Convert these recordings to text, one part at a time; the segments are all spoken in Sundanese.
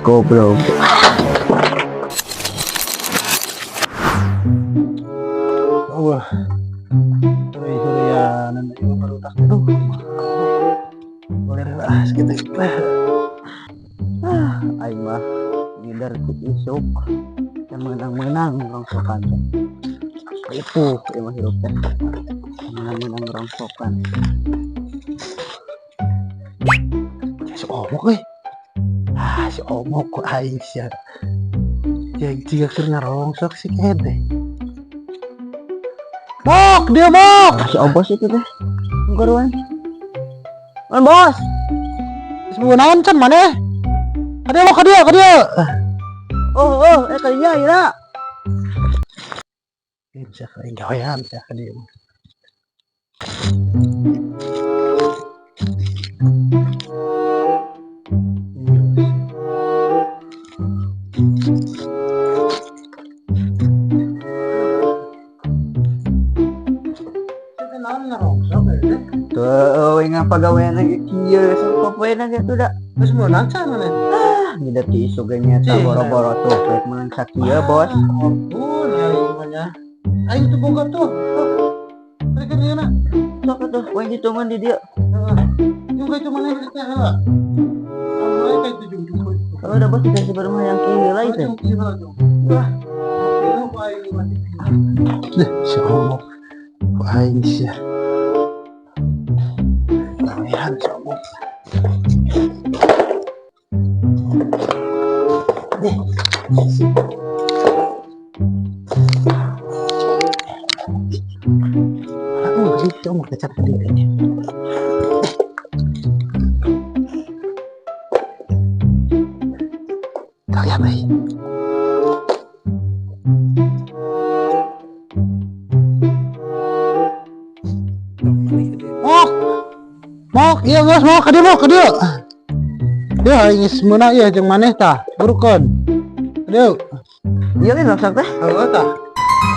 Goblok. Wah. Sore-sorean ieu barudak, aduh. Boleh lah segitu. Ah, aing mah ngider ku isuk. Yang menang-menang rongsokan teh. Ripuh ieu mah hirup teh. Menang-menang rongsokan. Si Omok euy. Ah, si Omok ku aing sia. Jig jiga keur ngarongsok si kede. Mok, dia Mok. Ah, si Obos itu teh. Garuan. Man, bos. Geus naon can maneh? Ka dieu, Mok, ka dieu, ka dieu. Oh, eh kalinya ya. Bisa aing gawean sia ka dieu. Tuh, nga pagawean lagi kieu, popoe na gitu da. Geus meunang can maneh? Ah, ngider ti isuk ge nyata boro-boro tuh rek meunang sakieu, Bos. Ampun, aing mah nya. Aing tuh boga tuh. Berikan ieu na. Sok atuh, we hitungan di dieu. Heeh. Juga itu maneh teh heula. Mulai kayak itu jung jung. Kalau udah bos kita sebenarnya yang kieu heula itu. Jung kieu heula jung. Wah. Itu ku aing mati. Deh, si Omok. Ku aing sia. Gawean si Omok. Deh. Aku si Omok kecat ka dieu. Kita lihat euy. Mok. Mok, iya geus Mok, ka dieu Mok, ka dieu. Ya aing geus meunang ieu jeung maneh tah, burukeun. Ka dieu. Iya kan rongsok teh. Heueuh tah.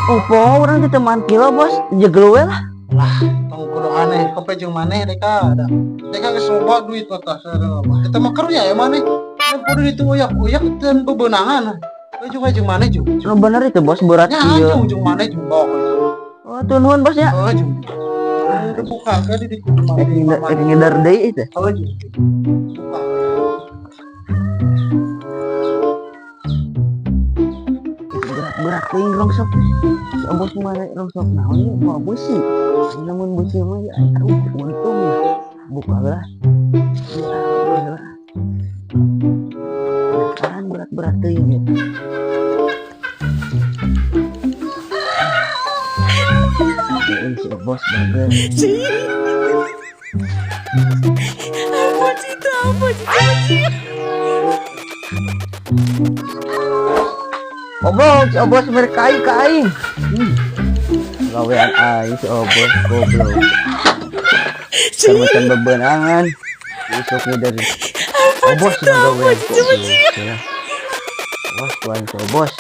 Oh, poho urang teh teman kilo, Bos. Jegel we lah. Lah, tong kudu aneh kope jeung maneh deka ada. Deka geus loba duit mah tah saudara mah. Eta mah karunya ya maneh. Yang kudu itu uyak-uyak dan bebenangan. We jeung jeung maneh jeung. Nu bener itu, Bos, berat Nya kieu. jeung jeung maneh jeung bawa. Oh, tuh nuhun, Bos ya. Oh, jeung. Buka ke di kudu Rek ngider, rek ngider deui itu. Oh, jeung. Buka. Berat-berat teuing rongsok teh. Si Obos mah rongsok naon ieu bawa beusi. Lamun beusi mah ya aduh untung ya. Buka lah. Ya, buka lah. Kan berat-berat teuing ya. Ini si Obos bager. Apa cita, apa cita? Obos, si Obos mere kai ka aing. Gawean aing si Obos goblok. Macam bebenangan. Isuk ngider. Obos mah gawean kok. Bos, tuan si Obos.